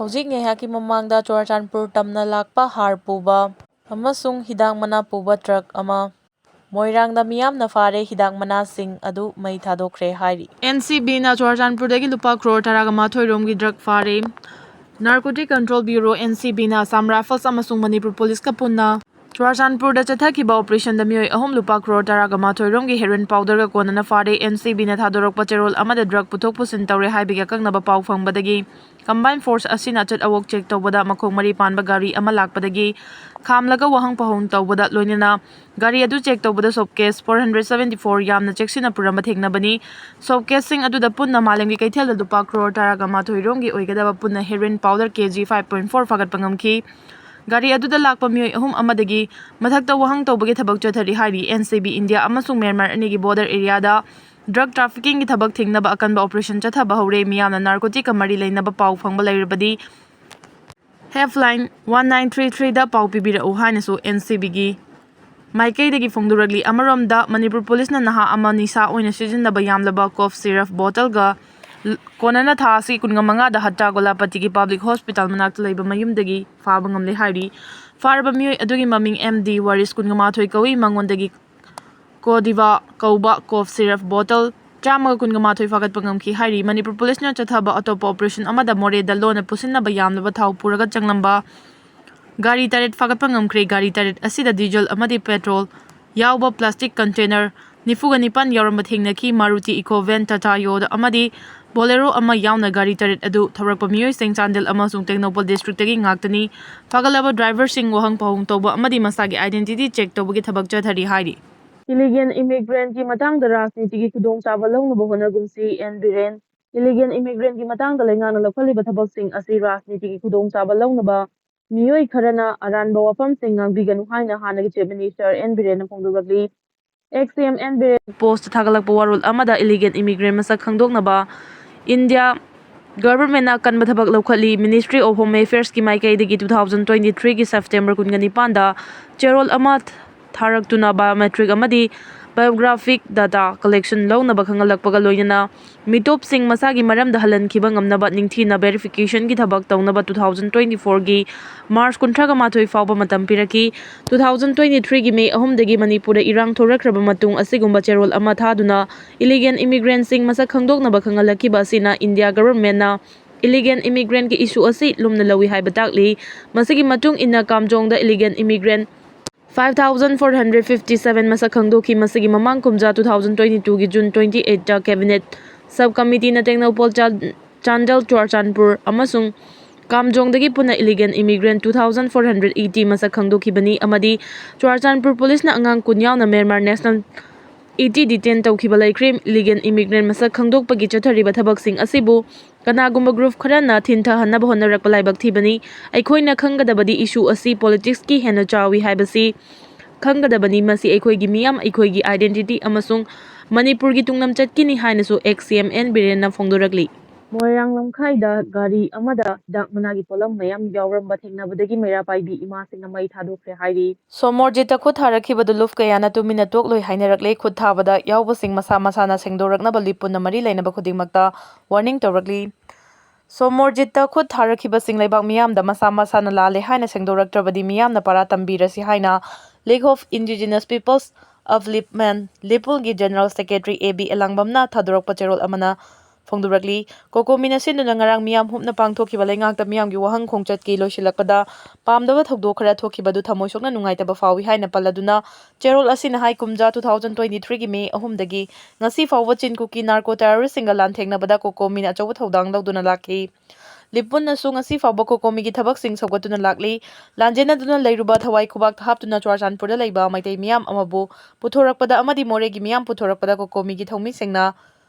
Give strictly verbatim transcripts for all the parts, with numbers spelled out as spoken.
ꯍꯧꯖꯤꯛ ꯉꯥꯏꯍꯥꯛꯀꯤ ꯃꯃꯥꯡꯗ ꯆꯨꯔꯆꯥꯟꯄꯨꯔ ꯇꯝꯅ ꯂꯥꯛꯄ ꯍꯥꯔ ꯄꯨꯕ ꯑꯃꯁꯨꯡ ꯍꯤꯗꯥꯛ ꯃꯅꯥ ꯄꯨꯕ ꯇ꯭ꯔꯛ ꯑꯃ꯫ ꯃꯣꯏꯔꯥꯡꯗ ꯃꯤꯌꯥꯝꯅ ꯐꯥꯔꯦ, ꯍꯤꯗꯥꯛ ꯃꯅꯥꯁꯤꯡ ꯑꯗꯨ ꯃꯩ ꯊꯥꯗꯣꯛꯈ꯭ꯔꯦ ꯍꯥꯏꯔꯤ꯫ ꯑꯦꯟ ꯁꯤ ꯕꯤꯅ ꯆꯨꯔꯆꯥꯟꯄꯨꯔꯗꯒꯤ ꯂꯨꯄꯥ ꯀ꯭ꯔꯣꯔ ꯇꯔꯥꯒ ꯃꯥꯊꯣꯏ ꯔꯣꯝꯒꯤ ꯗ꯭ꯔꯒ ꯐꯥꯔꯦ꯫ ꯅꯥꯔꯀꯣꯇꯤꯛ control bureau, N C ꯕꯤꯅ Assam rifles ꯑꯃꯁꯨꯡ ꯃꯅꯤꯄꯨꯔ ꯄꯨꯂꯤꯁꯀ ꯄꯨꯟꯅ ꯆꯨꯔꯆꯥꯟꯄꯨꯔꯗ ꯆꯠꯊꯈꯤꯕ ꯑꯣꯄꯔꯦꯁꯟꯗ ꯃꯤꯑꯣꯏ ꯑꯍꯨꯝ ꯂꯨꯄꯥ ꯀ꯭ꯔꯣꯔ ꯇꯔꯥꯒ ꯃꯥꯊꯣꯏ ꯔꯣꯝꯒꯤ ꯍꯦꯔꯣꯏꯟ ꯄꯥꯎꯗꯔꯒ ꯀꯣꯟꯅꯅ ꯐꯥꯔꯦ꯫ ꯑꯦꯟ ꯁꯤ ꯕꯤꯅ ꯊꯥꯗꯣꯔꯛꯄ ꯆꯦꯔꯣꯜ ꯑꯃꯗ ꯗ꯭ꯔꯒ ꯄꯨꯊꯣꯛ ꯄꯨꯁꯤꯟ ꯇꯧꯔꯦ ꯍꯥꯏꯕꯒꯤ ꯑꯀꯛꯅꯕ ꯄꯥꯎ ꯐꯪꯕꯗꯒꯤ ꯀꯝꯕꯥꯏꯟ ꯐꯣꯔꯁ ꯑꯁꯤꯅ ꯑꯆꯠ ꯑꯋꯣꯛ ꯆꯦꯛ ꯇꯧꯕꯗ ꯃꯈꯣꯡ ꯃꯔꯤ ꯄꯥꯟꯕ ꯒꯥꯔꯤ ꯑꯃ ꯂꯥꯛꯄꯗꯒꯤ ꯈꯥꯝꯂꯒ ꯋꯥꯍꯪ ꯄꯥꯎꯍꯪ ꯇꯧꯕꯗ ꯂꯣꯏꯅꯅ ꯒꯥꯔꯤ ꯑꯗꯨ ꯆꯦꯛ ꯇꯧꯕꯗ soap case four hundred seventy four ꯌꯥꯝꯅ ꯆꯦꯛꯁꯤꯟꯅ ꯄꯨꯔꯝꯕ ꯊꯦꯡꯅꯕꯅꯤ꯫ ꯁꯣꯞ ꯀꯦꯁꯁꯤꯡ ꯑꯗꯨꯗ ꯄꯨꯟꯅ ꯃꯥꯂꯦꯝꯒꯤ ꯀꯩꯊꯦꯜꯗ ꯂꯨꯄꯥ ꯀ꯭ꯔꯣꯔ ꯇꯔꯥꯒ ꯃꯥꯊꯣꯏ ꯔꯣꯝꯒꯤ ꯑꯣꯏꯒꯗꯕ ꯄꯨꯟꯅ ꯍꯦꯔꯣꯏꯟ ꯄꯥꯎꯗꯔ ꯀꯦ ꯖꯤ ꯐꯥꯏꯚ ꯄꯣꯏꯟꯠ ꯐꯣꯔ ꯐꯥꯒꯠꯄ ꯉꯝꯈꯤ꯫ ꯒꯥꯔꯤ ꯑꯗꯨꯗ ꯂꯥꯛꯄ ꯃꯤꯑꯣꯏ ꯑꯍꯨꯝ ꯑꯃꯗꯒꯤ ꯃꯊꯛꯇ ꯋꯥꯍꯪ ꯇꯧꯕꯒꯤ ꯊꯕꯛ ꯆꯠꯊꯔꯤ ꯍꯥꯏꯔꯤ꯫ ꯑꯦꯟ ꯁꯤ ꯕꯤ ꯏꯟꯗꯤꯌꯥ ꯑꯃꯁꯨꯡ ꯃ꯭ꯌꯥꯟꯃꯥꯔ ꯑꯅꯤꯒꯤ ꯕꯣꯔꯗꯔ ꯑꯦꯔꯤꯌꯥꯗ ꯗ꯭ꯔꯒ ꯇ꯭ꯔꯥꯐꯤꯀꯤꯡꯒꯤ ꯊꯕꯛ ꯊꯤꯡꯅꯕ ꯑꯀꯟꯕ ꯑꯣꯄꯔꯦꯁꯟ ꯆꯠꯊꯕ ꯍꯧꯔꯦ꯫ ꯃꯤꯌꯥꯝꯅ ꯅꯥꯔꯀꯣꯇꯤꯛꯀ ꯃꯔꯤ ꯂꯩꯅꯕ ꯄꯥꯎ ꯐꯪꯕ ꯂꯩꯔꯕꯗꯤ ꯍꯦꯜꯞꯂꯥꯏꯟ ꯋꯥꯟ ꯅꯥꯏꯟ ꯊ꯭ꯔꯤ ꯊ꯭ꯔꯤꯗ ꯄꯥꯎ ꯄꯤꯕꯤꯔꯛꯎ ꯍꯥꯏꯅꯁꯨ ꯑꯦꯟ ꯁꯤ ꯕꯤꯒꯤ ꯃꯥꯏꯀꯩꯗꯒꯤ ꯐꯣꯡꯗꯣꯔꯛꯂꯤ꯫ ꯑꯃꯔꯣꯝꯗ, ꯃꯅꯤꯄꯨꯔ ꯄꯨꯂꯤꯁꯅ ꯅꯍꯥ ꯑꯃ ꯅꯤꯁꯥ ꯑꯣꯏꯅ ꯁꯤꯖꯤꯟꯅꯕ ꯌꯥꯝꯂꯕ ꯀꯣꯐ ꯁꯤꯔꯞ ꯕꯣꯇꯜꯒ ꯀꯣꯟꯅꯅ ꯊꯥ ꯑꯁꯤ ꯀꯨꯟꯃꯉꯥꯗ ꯍꯠꯇꯥ ꯒꯣꯂꯥꯄꯇꯤꯒꯤ ꯄꯕ꯭ꯂꯤꯛ ꯍꯣꯁꯄꯤꯇꯥꯜ ꯃꯅꯥꯛꯇ ꯂꯩꯕ ꯃꯌꯨꯝꯗꯒꯤ ꯐꯥꯕ ꯉꯝꯂꯦ ꯍꯥꯏꯔꯤ꯫ ꯐꯥꯔꯕ ꯃꯤꯑꯣꯏ ꯑꯗꯨꯒꯤ ꯃꯃꯤꯡ ꯑꯦꯝ ꯗꯤ ꯋꯥꯔꯤꯁ ꯀꯨꯟꯃꯥꯊꯣꯏ ꯀꯧꯏ꯫ ꯃꯉꯣꯟꯗꯒꯤ ꯀꯣꯗꯤꯚꯥ ꯀꯧꯕ ꯀꯣꯐ ꯁꯤꯔꯞ ꯕꯣꯇꯜ ꯆꯥꯝꯃꯒ ꯀꯨꯟꯃꯥꯊꯣꯏ ꯐꯥꯒꯠꯄ ꯉꯝꯈꯤ ꯍꯥꯏꯔꯤ꯫ ꯃꯅꯤꯄꯨꯔ ꯄꯨꯂꯤꯁꯅ ꯆꯠꯊꯕ ꯑꯇꯣꯞꯄ ꯑꯣꯄꯔꯦꯁꯟ ꯑꯃꯗ ꯃꯣꯔꯦꯗ ꯂꯣꯟꯅ ꯄꯨꯁꯤꯟꯅꯕ ꯌꯥꯝꯂꯕ ꯊꯥꯎ ꯄꯨꯔꯒ ꯆꯪꯂꯝꯕ ꯒꯥꯔꯤ ꯇꯔꯦꯠ ꯐꯥꯒꯠꯄ ꯉꯝꯈ꯭ꯔꯦ꯫ ꯒꯥꯔꯤ ꯇꯔꯦꯠ ꯑꯁꯤꯗ ꯗꯤꯖꯜ ꯑꯃꯗꯤ ꯄꯦꯇ꯭ꯔꯣꯜ ꯌꯥꯎꯕ ꯄ꯭ꯂꯥꯁꯇꯤꯛ ꯀꯟꯇꯦꯅꯔ ꯅꯤꯐꯨꯒ ꯅꯤꯄꯥꯟ ꯌꯥꯎꯔꯝꯕ ꯊꯦꯡꯅꯈꯤ꯫ ꯃꯥꯔꯨꯇꯤ ꯏꯀꯣ ꯚꯦꯟ, ꯇꯥꯇꯥ ꯌꯣꯗ ꯑꯃꯗꯤ ꯕꯣꯂꯦꯔꯣ ꯑꯃ ꯌꯥꯎꯅ ꯒꯥꯔꯤ ꯇꯔꯦꯠ ꯑꯗꯨ ꯊꯧꯔꯛꯄ ꯃꯤꯑꯣꯏꯁꯤꯡ ꯆꯥꯟꯗꯦꯜ ꯑꯃꯁꯨꯡ ꯇꯦꯡꯅꯧꯄꯜ ꯗꯤꯁꯇ꯭ꯔꯤꯛꯇꯒꯤ ꯉꯥꯛꯇꯅꯤ꯫ ꯐꯥꯒꯠꯂꯕ ꯗ꯭ꯔꯥꯏꯚꯔꯁꯤꯡ ꯋꯥꯍꯪ ꯄꯥꯎꯍꯪ ꯇꯧꯕ ꯑꯃꯗꯤ ꯃꯁꯥꯒꯤ ꯑꯥꯏꯗꯦꯟꯇꯤꯇꯤ ꯆꯦꯛ ꯇꯧꯕꯒꯤ ꯊꯕꯛ ꯆꯠꯊꯔꯤ ꯍꯥꯏꯔꯤ꯫ ꯏꯂꯤꯒꯦꯜ ꯏꯃꯤꯒ꯭ꯔꯦꯟꯒꯤ ꯃꯇꯥꯡꯗ ꯔꯥꯖꯅꯤꯇꯤꯒꯤ ꯈꯨꯗꯣꯡꯆꯥꯕ ꯂꯧꯅꯕ ꯍꯣꯠꯅꯒꯨꯝꯁꯤ, ꯑꯦꯟ ꯕꯤꯔꯦꯟ꯫ ꯏꯂꯤꯒꯦꯜ ꯏꯃꯤꯒ꯭ꯔꯦꯟꯒꯤ ꯃꯇꯥꯡꯗ ꯂꯩꯉꯥꯛꯅ ꯂꯧꯈꯠꯂꯤꯕ ꯊꯕꯛꯁꯤꯡ ꯑꯁꯤ ꯔꯥꯖꯅꯤꯇꯤꯒꯤ ꯈꯨꯗꯣꯡꯆꯥꯕ ꯂꯧꯅꯕ ꯃꯤꯑꯣꯏ ꯈꯔꯅ ꯑꯔꯥꯟꯕ ꯋꯥꯐꯝꯁꯤꯡ ꯉꯥꯡꯕꯤꯒꯅꯨ ꯍꯥꯏꯅ ꯍꯥꯟꯅꯒꯤ ꯆꯤꯐ ꯃꯤꯅꯤꯁꯇꯔ ꯑꯦꯟ ꯕꯤꯔꯦꯟꯅ ꯐꯣꯡꯗꯣꯛꯂꯛꯂꯤ꯫ ꯑꯦꯛꯁ ꯁꯤ ꯑꯦꯝ ꯑꯦꯟ ꯕꯤꯔꯦꯟ ꯄꯣꯁꯇ ꯊꯥꯒꯠꯂꯛꯄ ꯋꯥꯔꯣꯜ ꯑꯃꯗ ꯏꯂꯤꯒꯦꯜ ꯏꯃꯤꯒ꯭ꯔꯦꯟ ꯃꯁꯛ ꯈꯪꯗꯣꯛꯅꯕ ꯏꯟꯗꯤꯌꯥ ꯒꯚꯔꯟꯃꯦꯟꯠꯅ ꯑꯀꯟꯕ ꯊꯕꯛ ꯂꯧꯈꯠꯂꯤ꯫ ꯃꯤꯅꯤꯁꯇ꯭ꯔꯤ ꯑꯣꯐ ꯍꯣꯝ ꯑꯦꯐꯤꯌꯔꯁꯀꯤ ꯃꯥꯏꯀꯩꯗꯒꯤ ꯇꯨ ꯊꯥꯎꯖꯟ ꯇ꯭ꯋꯦꯟꯇꯤ ꯊ꯭ꯔꯤꯒꯤ ꯁꯦꯞꯇꯦꯝꯕꯔ ꯀꯨꯟꯒ ꯅꯤꯄꯥꯟꯗ ꯆꯦꯔꯣꯜ ꯑꯃ ꯊꯥꯔꯛꯇꯨꯅ ꯕꯥꯏꯑꯣꯃꯦꯇ꯭ꯔꯤꯛ ꯑꯃꯗꯤ biographic data collection ꯂꯧꯅꯕ ꯈꯪꯍꯜꯂꯛꯄꯒ ꯂꯣꯏꯅꯅ ꯃꯤꯇꯣꯞꯁꯤꯡ ꯃꯁꯥꯒꯤ ꯃꯔꯝꯗ ꯍꯜꯍꯟꯈꯤꯕ ꯉꯝꯅꯕ ꯅꯤꯡꯊꯤꯅ verification ꯒꯤ ꯊꯕꯛ ꯇꯧꯅꯕ two thousand twenty four ꯒꯤ March ꯀꯨꯟꯊ꯭ꯔꯥꯒ ꯃꯥꯊꯣꯏ ꯐꯥꯎꯕ ꯃꯇꯝ ꯄꯤꯔꯛꯈꯤ꯫ Two thousand twenty three ꯒꯤ May ꯑꯍꯨꯝꯗꯒꯤ ꯃꯅꯤꯄꯨꯔꯗ ꯏꯔꯥꯡ ꯊꯣꯔꯛꯈ꯭ꯔꯕ ꯃꯇꯨꯡ ꯑꯁꯤꯒꯨꯝꯕ ꯆꯦꯔꯣꯜ ꯑꯃ ꯊꯥꯗꯨꯅ illegal immigrant ꯁꯤꯡ ꯃꯁꯛ ꯈꯪꯗꯣꯛꯅꯕ ꯈꯪꯍꯜꯂꯛꯈꯤꯕ ꯑꯁꯤꯅ India government ꯅ illegal immigrant ꯀꯤ issue ꯑꯁꯤ ꯂꯨꯝꯅ ꯂꯧꯏ ꯍꯥꯏꯕ ꯇꯥꯛꯂꯤ꯫ ꯃꯁꯤꯒꯤ ꯃꯇꯨꯡ ꯏꯟꯅ ꯀꯥꯝꯖꯣꯡꯗ illegal immigrant five thousand four hundred fifty seven ꯃꯁꯛ ꯈꯪꯗꯣꯛꯈꯤ꯫ ꯃꯁꯤꯒꯤ ꯃꯃꯥꯡ ꯀꯨꯝꯖꯥ two thousand twenty two ꯒꯤ June twenty eight ꯇ cabinet sub committee ꯅ ꯇꯦꯡꯅꯧꯄꯜ, ꯆꯥꯟ-, ꯆꯥꯟꯗꯦꯜ, ꯆꯨꯔꯆꯥꯟꯄꯨꯔ ꯑꯃꯁꯨꯡ ꯀꯥꯝꯖꯣꯡꯗꯒꯤ ꯄꯨꯟꯅ illegal immigrant two thousand four hundred eighty ꯃꯁꯛ ꯈꯪꯗꯣꯛꯈꯤꯕꯅꯤ ꯑꯃꯗꯤ ꯆꯨꯔꯆꯥꯟꯄꯨꯔ police ꯅ ꯑꯉꯥꯡ ꯀꯨꯟ ꯌꯥꯎꯅ Myanmar national eighty detain ꯇꯧꯈꯤꯕ ꯂꯩꯈ꯭ꯔꯦ꯫ Illegal immigrant ꯃꯁꯛ ꯈꯪꯗꯣꯛꯄꯒꯤ ꯆꯠꯊꯔꯤꯕ ꯊꯕꯛꯁꯤꯡ ꯑꯁꯤꯕꯨ ꯀꯅꯥꯒꯨꯝꯕ group ꯈꯔꯅ ꯊꯤꯟꯊꯍꯟꯅꯕ ꯍꯣꯠꯅꯔꯛꯄ ꯂꯥꯏꯕꯛ ꯊꯤꯕꯅꯤ꯫ ꯑꯩꯈꯣꯏꯅ ꯈꯪꯒꯗꯕꯗꯤ issue ꯑꯁꯤ politics ꯀꯤ ꯍꯦꯟꯅ ꯆꯥꯎꯏ ꯍꯥꯏꯕꯁꯤ ꯈꯪꯒꯗꯕꯅꯤ꯫ ꯃꯁꯤ ꯑꯩꯈꯣꯏꯒꯤ ꯃꯤꯌꯥꯝ, ꯑꯩꯈꯣꯏꯒꯤ identity ꯑꯃꯁꯨꯡ ꯃꯅꯤꯄꯨꯔꯒꯤ ꯇꯨꯡꯂꯝꯆꯠꯀꯤꯅꯤ ꯍꯥꯏꯅꯁꯨ ex C M N ꯕꯤꯔꯦꯟꯅ ꯐꯣꯡꯗꯣꯔꯛꯂꯤ꯫ ꯃꯣꯏꯔꯥꯡ ꯂꯝꯈꯥꯏꯗ ꯒꯥꯔꯤ ꯑꯃꯗ ꯍꯤꯗꯥꯛ ꯃꯅꯥꯒꯤ ꯄꯣꯠꯂꯝ ꯃꯌꯥꯝ ꯌꯥꯎꯔꯝꯕ ꯊꯦꯡꯅꯕꯗꯒꯤ ꯃꯩꯔꯥ ꯄꯥꯏꯕꯤ ꯏꯃꯥꯁꯤꯡꯅ ꯃꯩ ꯊꯥꯗꯣꯛꯈ꯭ꯔꯦ ꯍꯥꯏꯔꯤ꯫ ꯁꯣꯃꯣꯔꯖꯤꯠꯇ ꯈꯨꯠ ꯊꯥꯔꯛꯈꯤꯕꯗꯨ ꯂꯨꯞ ꯀꯌꯥꯅ ꯇꯨꯃꯤꯟꯅ ꯇꯣꯛꯂꯣꯏ ꯍꯥꯏꯅꯔꯛꯂꯦ꯫ ꯈꯨꯠ ꯊꯥꯕꯗ ꯌꯥꯎꯕꯁꯤꯡ ꯃꯁꯥ ꯃꯁꯥꯅ ꯁꯦꯡꯗꯣꯔꯛꯅꯕ ꯂꯤꯞ ꯄꯨꯟꯅ ꯃꯔꯤ ꯂꯩꯅꯕ ꯈꯨꯗꯤꯡꯃꯛꯇ warning ꯇꯧꯔꯛꯂꯤ꯫ ꯁꯣꯃꯣꯔꯖꯤꯠꯇ ꯈꯨꯠ ꯊꯥꯔꯛꯈꯤꯕꯁꯤꯡ ꯂꯩꯕꯥꯛ ꯃꯤꯌꯥꯝꯗ ꯃꯁꯥ ꯃꯁꯥꯅ ꯂꯥꯜꯂꯦ ꯍꯥꯏꯅ ꯁꯦꯡꯗꯣꯔꯛꯇ꯭ꯔꯕꯗꯤ ꯃꯤꯌꯥꯝꯅ ꯄꯔꯥ ꯇꯝꯕꯤꯔꯁꯤ ꯍꯥꯏꯅ League of Indigenous Peoples Upliftment, ꯂꯤꯄꯨꯜꯒꯤ General Secretary A B ꯑꯦꯂꯥꯡꯕꯝꯅ ꯊꯥꯗꯣꯔꯛꯄ ꯆꯦꯔꯣꯜ ꯑꯃꯅ ꯐꯣꯡꯗꯣꯔꯛꯂꯤ꯫ ꯀꯣꯀꯣꯃꯤꯅ ꯁꯤꯟꯗꯨꯅ ꯉꯔꯥꯡ ꯃꯤꯌꯥꯝ ꯍꯨꯞꯅ ꯄꯥꯡꯊꯣꯛꯈꯤꯕ ꯂꯩꯉꯥꯛꯇ ꯃꯤꯌꯥꯝꯒꯤ ꯋꯥꯍꯪ ꯈꯣꯡꯆꯠꯀꯤ ꯂꯣꯏꯁꯤꯜꯂꯛꯄꯗ ꯄꯥꯝꯗꯕ ꯊꯧꯗꯣꯛ ꯈꯔ ꯊꯣꯛꯈꯤꯕꯗꯨ ꯊꯃꯣꯏ ꯁꯣꯛꯅ ꯅꯨꯡꯉꯥꯏꯇꯕ ꯐꯥꯎꯏ ꯍꯥꯏꯅ ꯄꯜꯂꯗꯨꯅ, ꯆꯦꯔꯣꯜ ꯑꯁꯤꯅ ꯍꯥꯏ, ꯀꯨꯝꯖꯥ two thousand twenty three ꯒꯤ May ꯑꯍꯨꯝꯗꯒꯤ ꯉꯁꯤ ꯐꯥꯎꯕ ꯆꯤꯟ ꯀꯨꯀꯤ narco terrorist ꯁꯤꯡꯒ ꯂꯥꯟꯊꯦꯡꯅꯕꯗ ꯀꯣꯀꯣꯃꯤꯅ ꯑꯆꯧꯕ ꯊꯧꯗꯥꯡ ꯂꯧꯗꯨꯅ ꯂꯥꯛꯈꯤ꯫ ꯂꯤꯄꯨꯟꯅꯁꯨ ꯉꯁꯤ ꯐꯥꯎꯕ ꯀꯣꯀꯣꯃꯤꯒꯤ ꯊꯕꯛꯁꯤꯡ ꯁꯧꯒꯠꯇꯨꯅ ꯂꯥꯛꯂꯤ꯫ ꯂꯥꯟꯖꯦꯟꯅꯗꯨꯅ ꯂꯩꯔꯨꯕ ꯊꯋꯥꯏ ꯈꯨꯕꯥꯛꯇ ꯍꯥꯞꯇꯨꯅ ꯆꯨꯔꯆꯥꯟꯄꯨꯔꯗ ꯂꯩꯕ ꯃꯩꯇꯩ ꯃꯤꯌꯥꯝ ꯑꯃꯕꯨ ꯄꯨꯊꯣꯔꯛꯄꯗ ꯑꯃꯗꯤ ꯃꯣꯔꯦꯒꯤ ꯃꯤꯌꯥꯝ ꯄꯨꯊꯣꯔꯛꯄꯗ ꯀꯣꯀꯣꯃꯤꯒꯤ ꯊꯧꯃꯤꯁꯤꯡꯅ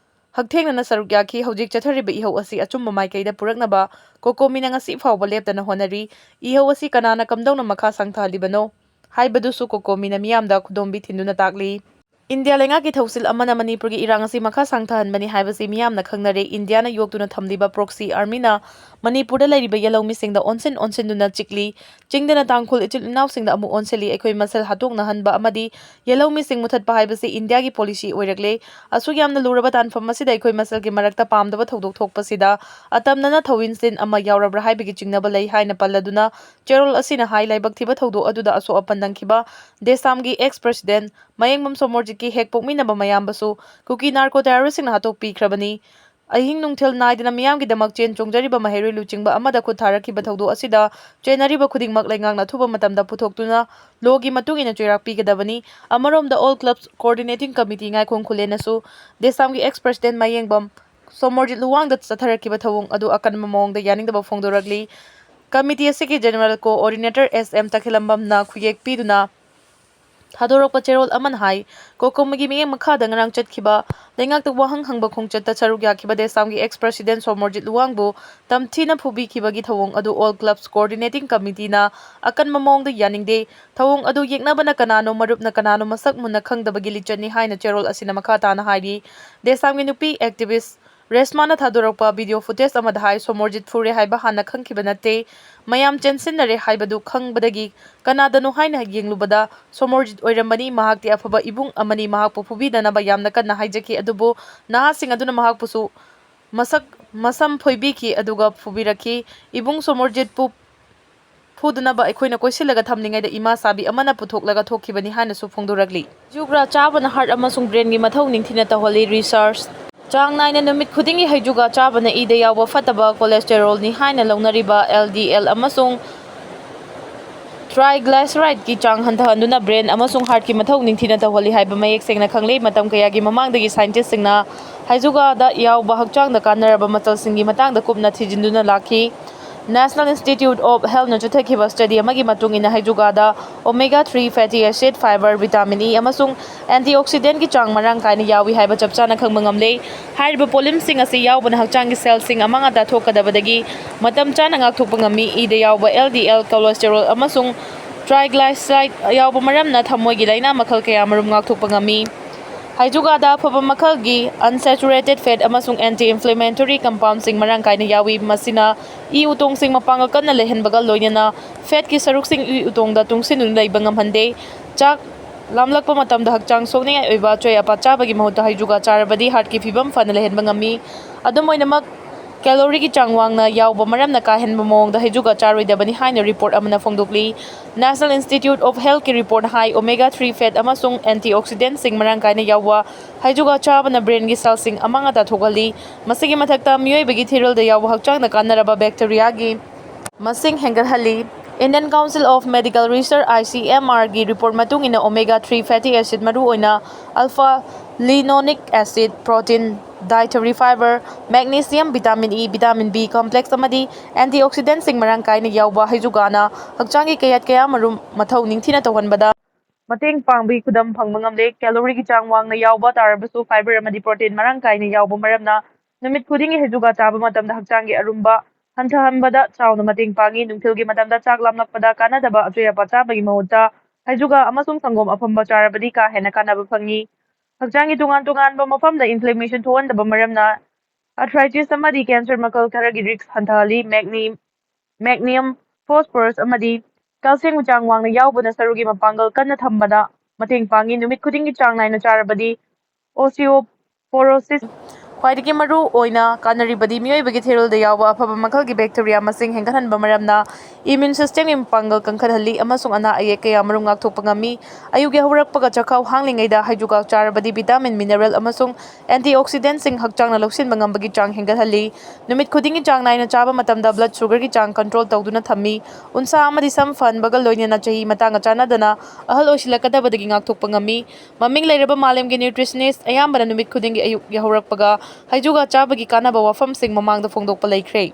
ꯍꯛꯊꯦꯡꯅꯅ ꯁꯔꯨꯛ ꯌꯥꯈꯤ꯫ ꯍꯧꯖꯤꯛ ꯆꯠꯊꯔꯤꯕ ꯏꯍꯧ ꯑꯁꯤ ꯑꯆꯨꯝꯕ ꯃꯥꯏꯀꯩꯗ ꯄꯨꯔꯛꯅꯕ ꯀꯣꯀꯣꯃꯤꯅ ꯉꯁꯤ ꯐꯥꯎꯕ ꯂꯦꯞꯇꯅ ꯍꯣꯠꯅꯔꯤ꯫ ꯏꯍꯧ ꯑꯁꯤ ꯀꯅꯥꯅ ꯀꯝꯗꯧꯅ ꯃꯈꯥ ꯁꯥꯡꯊꯍꯜꯂꯤꯕꯅꯣ ꯍꯥꯏꯕꯗꯨꯁꯨ ꯀꯣꯀꯣꯃꯤꯅ ꯃꯤꯌꯥꯝꯗ ꯈꯨꯗꯣꯝꯕꯤ ꯊꯤꯟꯗꯨꯅ ꯇꯥꯛꯂꯤ꯫ ꯏꯟꯗꯤꯌꯥ ꯂꯩꯉꯥꯛꯀꯤ ꯊꯧꯁꯤꯜ ꯑꯃꯅ ꯃꯅꯤꯄꯨꯔꯒꯤ ꯏꯔꯥꯡ ꯑꯁꯤ ꯃꯈꯥ ꯁꯥꯡꯊꯍꯟꯕꯅꯤ ꯍꯥꯏꯕꯁꯤ ꯃꯤꯌꯥꯝꯅ ꯈꯪꯅꯔꯦ꯫ ꯏꯟꯗꯤꯌꯥꯅ ꯌꯣꯛꯇꯨꯅ ꯊꯝꯂꯤꯕ proxy armyꯅ ꯃꯅꯤꯄꯨꯔꯗ ꯂꯩꯔꯤꯕ ꯌꯦꯜꯍꯧꯃꯤꯁꯤꯡꯗ ꯑꯣꯟꯁꯤꯟ ꯑꯣꯟꯁꯤꯟꯗꯨꯅ ꯆꯤꯛꯂꯤ꯫ ꯆꯤꯡꯗꯅ ꯇꯥꯡꯈꯨꯜ ꯏꯆꯤꯜ ꯏꯅꯥꯎꯁꯤꯡꯗ ꯑꯃꯨꯛ ꯑꯣꯟꯁꯤꯜꯂꯤ꯫ ꯑꯩꯈꯣꯏ ꯃꯁꯦꯜ ꯍꯥꯠꯇꯣꯛꯅꯍꯟꯕ ꯑꯃꯗꯤ ꯌꯦꯜꯍꯧꯃꯤꯁꯤꯡ ꯃꯨꯊꯠꯄ ꯍꯥꯏꯕꯁꯤ ꯏꯟꯗꯤꯌꯥꯒꯤ policy ꯑꯣꯏꯔꯛꯂꯦ꯫ ꯑꯁꯨꯛ ꯌꯥꯝꯅ ꯂꯨꯔꯕ ꯇꯥꯟꯐꯝ ꯑꯁꯤꯗ ꯑꯩꯈꯣꯏ ꯃꯁꯦꯜꯒꯤ ꯃꯔꯛꯇ ꯄꯥꯝꯗꯕ ꯊꯧꯗꯣꯛ ꯊꯣꯛꯄꯁꯤꯗ ꯑꯇꯝꯅꯅ ꯊꯧꯏꯟꯁꯤꯟ ꯑꯃ ꯌꯥꯎꯔꯕ꯭ꯔꯥ ꯍꯥꯏꯕꯒꯤ ꯆꯤꯡꯅꯕ ꯂꯩ ꯍꯥꯏꯅ ꯄꯜꯂꯗꯨꯅ ꯆꯦꯔꯣꯜ ꯑꯁꯤꯅ ꯍꯥꯏ, ꯂꯥꯏꯕꯛ ꯊꯤꯕ ꯊꯧꯗꯣꯛ ꯑꯗꯨꯗ ꯑꯁꯣꯛ ꯑꯄꯟ ꯅꯪꯈꯤꯕ ꯗꯦꯁꯥꯝꯒꯤ ex president ꯃꯌꯦꯡꯕꯝ ꯁꯣꯃꯣꯔꯖꯤꯠꯀꯤ ꯍꯦꯛ ꯄꯣꯛꯃꯤꯟꯅꯕ ꯃꯌꯥꯝꯕꯁꯨ ꯀꯨꯀꯤ narco terroristꯁꯤꯡꯅ ꯍꯥꯠꯇꯣꯛꯄꯤꯈ꯭ꯔꯕꯅꯤ꯫ ꯑꯍꯤꯡ ꯅꯨꯡꯊꯤꯜ ꯅꯥꯏꯗꯅ ꯃꯤꯌꯥꯝꯒꯤꯗꯃꯛ ꯆꯦꯟ ꯆꯣꯡꯖꯔꯤꯕ ꯃꯍꯩꯔꯣꯏ ꯂꯨꯆꯤꯡꯕ ꯑꯃꯗ ꯈꯨꯠ ꯊꯥꯔꯛꯈꯤꯕ ꯊꯧꯗꯣꯛ ꯑꯁꯤꯗ ꯆꯦꯟꯅꯔꯤꯕ ꯈꯨꯗꯤꯡꯃꯛ ꯂꯩꯉꯥꯛꯅ ꯑꯊꯨꯕ ꯃꯇꯝꯗ ꯄꯨꯊꯣꯛꯇꯨꯅ lawꯒꯤ ꯃꯇꯨꯡ ꯏꯟꯅ ꯆꯩꯔꯥꯛ ꯄꯤꯒꯗꯕꯅꯤ꯫ ꯑꯃꯔꯣꯝꯗ All Clubs Coordinating Committee ꯉꯥꯏꯈꯣꯡ ꯈꯨꯂꯦꯟꯅꯁꯨ ꯗꯦꯁꯥꯝꯒꯤ ex president ꯃꯌꯦꯡꯕꯝ ꯁꯣꯃꯣꯔꯖꯤꯠ ꯂꯨꯋꯥꯡꯗ ꯆꯠꯊꯔꯛꯈꯤꯕ ꯊꯧꯑꯣꯡ ꯑꯗꯨ ꯑꯀꯟꯕ ꯃꯑꯣꯡꯗ ꯌꯥꯅꯤꯡꯗꯕ ꯐꯣꯡꯗꯣꯔꯛꯂꯤ꯫ Committee ꯑꯁꯤꯒꯤ General Coordinator S M ꯇꯈꯦꯂꯝꯕꯝꯅ ꯈꯨꯌꯦꯛ ꯄꯤꯗꯨꯅ ꯊꯥꯗꯣꯔꯛꯄ ꯆꯦꯔꯣꯜ ꯑꯃꯅ ꯍꯥꯏ, ꯀꯣꯀꯣꯃꯤꯒꯤ ꯃꯤꯠꯌꯦꯡ ꯃꯈꯥꯗ ꯉꯔꯥꯡ ꯆꯠꯈꯤꯕ ꯂꯩꯉꯥꯛꯇ ꯋꯥꯍꯪ ꯍꯪꯕ ꯈꯣꯡꯆꯠꯇ ꯁꯔꯨꯛ ꯌꯥꯈꯤꯕ ꯗꯦꯁꯥꯝꯒꯤ ex president ꯁꯣꯃꯣꯔꯖꯤꯠ ꯂꯨꯋꯥꯡꯕꯨ ꯇꯝꯊꯤꯅ ꯐꯨꯕꯤꯈꯤꯕꯒꯤ ꯊꯧꯑꯣꯡ ꯑꯗꯨ All Clubs Coordinating Committeeꯅ ꯑꯀꯟꯕ ꯃꯑꯣꯡꯗ ꯌꯥꯅꯤꯡꯗꯦ꯫ ꯊꯧꯑꯣꯡ ꯑꯗꯨ ꯌꯦꯛꯅꯕꯅ ꯀꯅꯥꯅꯣ, ꯃꯔꯨꯞꯅ ꯀꯅꯥꯅꯣ ꯃꯁꯛ ꯃꯨꯟꯅ ꯈꯪꯗꯕꯒꯤ ꯂꯤꯆꯠꯅꯤ ꯍꯥꯏꯅ ꯆꯦꯔꯣꯜ ꯑꯁꯤꯅ ꯃꯈꯥ ꯇꯥꯅ ꯍꯥꯏꯔꯤ꯫ ꯗꯦꯁꯥꯝꯒꯤ ꯅꯨꯄꯤ activist ꯔꯦꯁꯃꯥꯅ ꯊꯥꯗꯣꯔꯛꯄ video footage ꯑꯃꯗ ꯍꯥꯏ, ꯁꯣꯃꯣꯔꯖꯤꯠ ꯐꯨꯔꯦ ꯍꯥꯏꯕ ꯍꯥꯟꯅ ꯈꯪꯈꯤꯕ ꯅꯠꯇꯦ꯫ ꯃꯌꯥꯝ ꯆꯦꯟꯁꯤꯟꯅꯔꯦ ꯍꯥꯏꯕꯗꯨ ꯈꯪꯕꯗꯒꯤ ꯀꯅꯥꯗꯅꯣ ꯍꯥꯏꯅ ꯌꯦꯡꯂꯨꯕꯗ ꯁꯣꯃꯣꯔꯖꯤꯠ ꯑꯣꯏꯔꯝꯕꯅꯤ꯫ ꯃꯍꯥꯛꯇꯤ ꯑꯐꯕ ꯏꯕꯨꯡ ꯑꯃꯅꯤ꯫ ꯃꯍꯥꯛꯄꯨ ꯐꯨꯕꯤꯗꯅꯕ ꯌꯥꯝꯅ ꯀꯟꯅ ꯍꯥꯏꯖꯈꯤ, ꯑꯗꯨꯕꯨ ꯅꯍꯥꯁꯤꯡ ꯑꯗꯨꯅ ꯃꯍꯥꯛꯄꯨꯁꯨ ꯃꯁꯛ ꯃꯁꯝ ꯐꯣꯏꯕꯤꯈꯤ, ꯑꯗꯨꯒ ꯐꯨꯕꯤꯔꯛꯈꯤ꯫ ꯏꯕꯨꯡ ꯁꯣꯃꯣꯔꯖꯤꯠꯄꯨ ꯐꯨꯗꯅꯕ ꯑꯩꯈꯣꯏꯅ ꯀꯣꯏꯁꯤꯜꯂꯒ ꯊꯝꯂꯤꯉꯩꯗ ꯏꯃꯥ ꯁꯥꯕꯤ ꯑꯃꯅ ꯄꯨꯊꯣꯛꯂꯒ ꯊꯣꯛꯈꯤꯕꯅꯤ ꯍꯥꯏꯅꯁꯨ ꯐꯣꯡꯗꯣꯔꯛꯂꯤ꯫ ꯍꯩꯖꯨꯒ꯭ꯔꯥ ꯆꯥꯕꯅ heart ꯑꯃꯁꯨꯡ brainꯒꯤ ꯃꯊꯧ ꯅꯤꯡꯊꯤꯅ ꯇꯧꯍꯜꯂꯤ꯫ Research: ꯆꯥꯡ ꯅꯥꯏꯅ ꯅꯨꯃꯤꯠ ꯈꯨꯗꯤꯡꯒꯤ ꯍꯩꯖꯨꯒ꯭ꯔꯥ ꯆꯥꯕꯅ ꯏꯗ ꯌꯥꯎꯕ ꯐꯠꯇꯕ cholesterolꯅꯤ ꯍꯥꯏꯅ ꯂꯧꯅꯔꯤꯕ L D L ꯑꯃꯁꯨꯡ triglycerideꯀꯤ ꯆꯥꯡ ꯍꯟꯊꯍꯟꯗꯨꯅ brain ꯑꯃꯁꯨꯡ heartꯀꯤ ꯃꯊꯧ ꯅꯤꯡꯊꯤꯅ ꯇꯧꯍꯜꯂꯤ ꯍꯥꯏꯕ ꯃꯌꯦꯛ ꯁꯦꯡꯅ ꯈꯪꯂꯦ꯫ ꯃꯇꯝ ꯀꯌꯥꯒꯤ ꯃꯃꯥꯡꯗꯒꯤ scientistꯁꯤꯡꯅ ꯍꯩꯖꯨꯒ꯭ꯔꯥꯗ ꯌꯥꯎꯕ ꯍꯛꯆꯥꯡꯗ ꯀꯥꯟꯅꯔꯕ ꯃꯆꯜꯁꯤꯡꯒꯤ ꯃꯇꯥꯡꯗ ꯀꯨꯞꯅ ꯊꯤꯖꯤꯟꯗꯨꯅ ꯂꯥꯛꯈꯤ꯫ National Institute of Healthꯅ ꯆꯠꯊꯈꯤꯕ study ꯑꯃꯒꯤ ꯃꯇꯨꯡ ꯏꯟꯅ, ꯍꯩꯖꯨꯒ꯭ꯔꯥꯗ omega three fatty acid, fiber, vitamin E ꯑꯃꯁꯨꯡ antioxidantꯀꯤ ꯆꯥꯡ ꯃꯔꯥꯡ ꯀꯥꯏꯅ ꯌꯥꯎꯏ ꯍꯥꯏꯕ ꯆꯞ ꯆꯥꯅ ꯈꯪꯕ ꯉꯝꯂꯦ꯫ ꯍꯥꯏꯔꯤꯕ ꯄꯣꯠꯂꯝꯁꯤꯡ ꯑꯁꯤ ꯌꯥꯎꯕꯅ ꯍꯛꯆꯥꯡꯒꯤ cellꯁꯤꯡ ꯑꯃꯥꯡ ꯑꯇꯥ ꯊꯣꯛꯀꯗꯕꯗꯒꯤ ꯃꯇꯝ ꯆꯥꯅ ꯉꯥꯛꯊꯣꯛꯄ ꯉꯝꯃꯤ꯫ ꯏꯗ ꯌꯥꯎꯕ L D L, cholesterol ꯑꯃꯁꯨꯡ Triglyceride ꯌꯥꯎꯕ ꯃꯔꯝꯅ ꯊꯃꯣꯏꯒꯤ ꯂꯥꯏꯅꯥ ꯃꯈꯜ ꯀꯌꯥ ꯃꯔꯨꯝ ꯉꯥꯛꯊꯣꯛꯄ ꯉꯝꯃꯤ꯫ ꯍꯩꯖꯨꯒꯥꯗ ꯑꯐꯕ ꯃꯈꯜꯒꯤ unsaturated fat ꯑꯃꯁꯨꯡ anti-inflammatory compoundꯁꯤꯡ ꯃꯔꯥꯡ ꯀꯥꯏꯅ ꯌꯥꯎꯏ, ꯃꯁꯤꯅ ꯏ ꯎꯇꯣꯡꯁꯤꯡ ꯃꯄꯥꯡꯒꯜ ꯀꯟꯅ ꯂꯩꯍꯟꯕꯒ ꯂꯣꯏꯅꯅ ꯐꯦꯠꯀꯤ ꯁꯔꯨꯛꯁꯤꯡ ꯏ ꯎꯇꯣꯡꯗ ꯇꯨꯡꯁꯤꯟꯗꯨꯅ ꯂꯩꯕ ꯉꯝꯍꯟꯗꯦ꯫ ꯆꯥꯛ ꯂꯥꯝꯂꯛꯄ ꯃꯇꯝꯗ ꯍꯛꯆꯥꯡ ꯁꯣꯛꯅꯤꯡꯉꯥꯏ ꯑꯣꯏꯕ ꯑꯆꯣꯏ ꯑꯄꯥ ꯆꯥꯕꯒꯤ ꯃꯍꯨꯠꯇ ꯍꯩꯖꯨꯒꯥ ꯆꯥꯔꯕꯗꯤ ꯍꯥꯔꯠꯀꯤ ꯐꯤꯕꯝ ꯐꯅ ꯂꯩꯍꯟꯕ ꯉꯝꯃꯤ꯫ ꯑꯗꯨꯝ ꯑꯣꯏꯅꯃꯛ, ꯀꯦꯂꯣꯔꯤꯒꯤ ꯆꯥꯡ ꯋꯥꯡꯅ ꯌꯥꯎꯕ ꯃꯔꯝꯅ ꯀꯥ ꯍꯦꯟꯕ ꯃꯑꯣꯡꯗ ꯍꯩꯖꯨꯒꯥ ꯆꯥꯔꯣꯏꯗꯕꯅꯤ ꯍꯥꯏꯅ ꯔꯤꯄꯣꯔꯠ ꯑꯃꯅ ꯐꯣꯡꯗꯣꯛꯂꯤ꯫ National Institute of Healthꯀꯤ ꯔꯤꯄꯣꯔꯠ ꯍꯥꯏ, omega three fat ꯑꯃꯁꯨꯡ antioxidantꯁꯤꯡ ꯃꯔꯥꯡ ꯀꯥꯏꯅ ꯌꯥꯎꯕ ꯍꯩꯖꯨꯒꯥ ꯆꯥꯕꯅ ꯕ꯭ꯔꯦꯟꯒꯤ ꯁꯦꯜꯁꯤꯡ ꯑꯃꯥꯡ ꯑꯇꯥ ꯊꯣꯛꯍꯜꯂꯤ꯫ ꯃꯁꯤꯒꯤ ꯃꯊꯛꯇ, ꯃꯤꯑꯣꯏꯕꯒꯤ ꯊꯤꯔꯣꯜꯗ ꯌꯥꯎꯕ ꯍꯛꯆꯥꯡꯗ ꯀꯥꯟꯅꯔꯕ ꯕꯦꯛꯇꯦꯔꯤꯌꯥꯒꯤ ꯃꯁꯤꯡ ꯍꯦꯟꯒꯠꯍꯜꯂꯤ꯫ Indian Council of Medical Research, ICMRꯒꯤ ꯔꯤꯄꯣꯔꯠ ꯃꯇꯨꯡ ꯏꯟꯅ, omega three fatty acid, ꯃꯔꯨꯑꯣꯏꯅ alpha linoleic acid, protein, dietary fiber, magnesium, vitamin E, vitamin B complex ꯑꯃꯗꯤ antioxidantꯁꯤꯡ ꯃꯔꯥꯡ ꯀꯥꯏꯅ ꯌꯥꯎꯕ ꯍꯩꯖꯨꯒꯥꯅ ꯍꯛꯆꯥꯡꯒꯤ ꯀꯌꯥꯠ ꯀꯌꯥ ꯃꯔꯨꯝ ꯃꯊꯧ ꯅꯤꯡꯊꯤꯅ ꯇꯧꯍꯟꯕꯗ ꯃꯇꯦꯡ ꯄꯥꯡꯕꯒꯤ ꯈꯨꯗꯝ ꯐꯪꯕ ꯉꯝꯂꯦ꯫ ꯀꯦꯂꯣꯔꯤꯒꯤ ꯆꯥꯡ ꯋꯥꯡꯅ ꯌꯥꯎꯕ ꯇꯥꯔꯕꯁꯨ, ꯐꯥꯏꯕꯔ ꯑꯃꯗꯤ ꯄ꯭ꯔꯣꯇꯤꯟ ꯃꯔꯥꯡ ꯀꯥꯏꯅ ꯌꯥꯎꯕ ꯃꯔꯝꯅ ꯅꯨꯃꯤꯠ ꯈꯨꯗꯤꯡꯒꯤ ꯍꯩꯖꯨꯒꯥ ꯆꯥꯕ ꯃꯇꯝꯗ ꯍꯛꯆꯥꯡꯒꯤ ꯑꯔꯨꯝꯕ ꯍꯟꯊꯍꯟꯕꯗ ꯆꯥꯎꯅ ꯃꯇꯦꯡ ꯄꯥꯡꯏ꯫ ꯅꯨꯡꯊꯤꯜꯒꯤ ꯃꯇꯝꯗ ꯆꯥꯛ ꯂꯥꯝꯂꯛꯄꯗ ꯀꯥꯟꯅꯗꯕ ꯑꯆꯣꯏ ꯑꯄꯥ ꯆꯥꯕꯒꯤ ꯃꯍꯨꯠꯇ ꯍꯩꯖꯨꯒꯥ ꯑꯃꯁꯨꯡ ꯁꯪꯒꯣꯝ ꯑꯐꯝꯕ ꯆꯥꯔꯕꯗꯤ ꯀꯥ ꯍꯦꯟꯅ ꯀꯥꯟꯅꯕ ꯐꯪꯏ꯫ ꯍꯛꯆꯥꯡꯒꯤ ꯇꯣꯉꯥꯟ ꯇꯣꯉꯥꯟꯕ ꯃꯐꯝꯗ inflammation ꯊꯣꯛꯍꯟꯗꯕ ꯃꯔꯝꯅ arthritis ꯑꯃꯗꯤ cancer ꯃꯈꯜ ꯈꯔꯒꯤ risk ꯍꯟꯊꯍꯜꯂꯤ꯫ Magni-, magnesium, phosphorus ꯑꯃꯗꯤ calcium ꯆꯥꯡ ꯋꯥꯡꯅ ꯌꯥꯎꯕꯅ ꯁꯔꯨꯒꯤ ꯃꯄꯥꯡꯒꯜ ꯀꯟꯅ ꯊꯝꯕꯗ ꯃꯇꯦꯡ ꯄꯥꯡꯏ꯫ ꯅꯨꯃꯤꯠ ꯈꯨꯗꯤꯡꯒꯤ ꯆꯥꯡ ꯅꯥꯏꯅ ꯆꯥꯔꯕꯗꯤ osteoporosis ꯈ꯭ꯋꯥꯏꯗꯒꯤ ꯃꯔꯨ ꯑꯣꯏꯅ ꯀꯥꯟꯅꯔꯤꯕꯗꯤ ꯃꯤꯑꯣꯏꯕꯒꯤ ꯊꯤꯔꯣꯜꯗ ꯌꯥꯎꯕ ꯑꯐꯕ ꯃꯈꯜꯒꯤ bacteria ꯃꯁꯤꯡ ꯍꯦꯟꯒꯠꯍꯟꯕ ꯃꯔꯝꯅ immune systemꯒꯤ ꯃꯄꯥꯡꯒꯜ ꯀꯟꯈꯠꯍꯜꯂꯤ ꯑꯃꯁꯨꯡ ꯑꯅꯥ ꯑꯌꯦꯛ ꯀꯌꯥ ꯃꯔꯨꯝ ꯉꯥꯛꯊꯣꯛꯄ ꯉꯝꯃꯤ꯫ ꯑꯌꯨꯛ ꯌꯥꯍꯧꯔꯛꯄꯒ ꯆꯥꯛꯈꯥꯎ ꯍꯥꯡꯂꯤꯉꯩꯗ ꯍꯩꯖꯨꯒꯥꯛ ꯆꯥꯔꯕꯗꯤ vitamin, mineral ꯑꯃꯁꯨꯡ antioxidantꯁꯤꯡ ꯍꯛꯆꯥꯡꯅ ꯂꯧꯁꯤꯟꯕ ꯉꯝꯕꯒꯤ ꯆꯥꯡ ꯍꯦꯟꯒꯠꯍꯜꯂꯤ꯫ ꯅꯨꯃꯤꯠ ꯈꯨꯗꯤꯡꯒꯤ ꯆꯥꯡ ꯅꯥꯏꯅ ꯆꯥꯕ ꯃꯇꯝꯗ blood sugarꯒꯤ ꯆꯥꯡ control ꯇꯧꯗꯨꯅ ꯊꯝꯃꯤ꯫ ꯎꯟꯁꯥ ꯑꯃꯗꯤ ꯁꯝ ꯐꯍꯟꯕꯒ ꯂꯣꯏꯅꯅ ꯆꯍꯤ ꯃꯇꯥꯡꯒ ꯆꯥꯟꯅꯗꯅ ꯑꯍꯜ ꯑꯣꯏꯁꯤꯜꯂꯛꯀꯗꯕꯗꯒꯤ ꯉꯥꯛꯊꯣꯛꯄ ꯉꯝꯃꯤ꯫ ꯃꯃꯤꯡ ꯂꯩꯔꯕ ꯃꯥꯂꯦꯝꯒꯤ nutritionist ꯑꯌꯥꯝꯕꯅ ꯅꯨꯃꯤꯠ ꯈꯨꯗꯤꯡꯒꯤ ꯑꯌꯨꯛ ꯌꯥꯍꯧꯔꯛꯄꯒ ꯍꯩꯖꯨꯒꯥ ꯆꯥꯕꯒꯤ ꯀꯥꯟꯅꯕ ꯋꯥꯐꯝꯁꯤꯡ ꯃꯃꯥꯡꯗ ꯐꯣꯡꯗꯣꯛꯄ ꯂꯩꯈ꯭ꯔꯦ꯫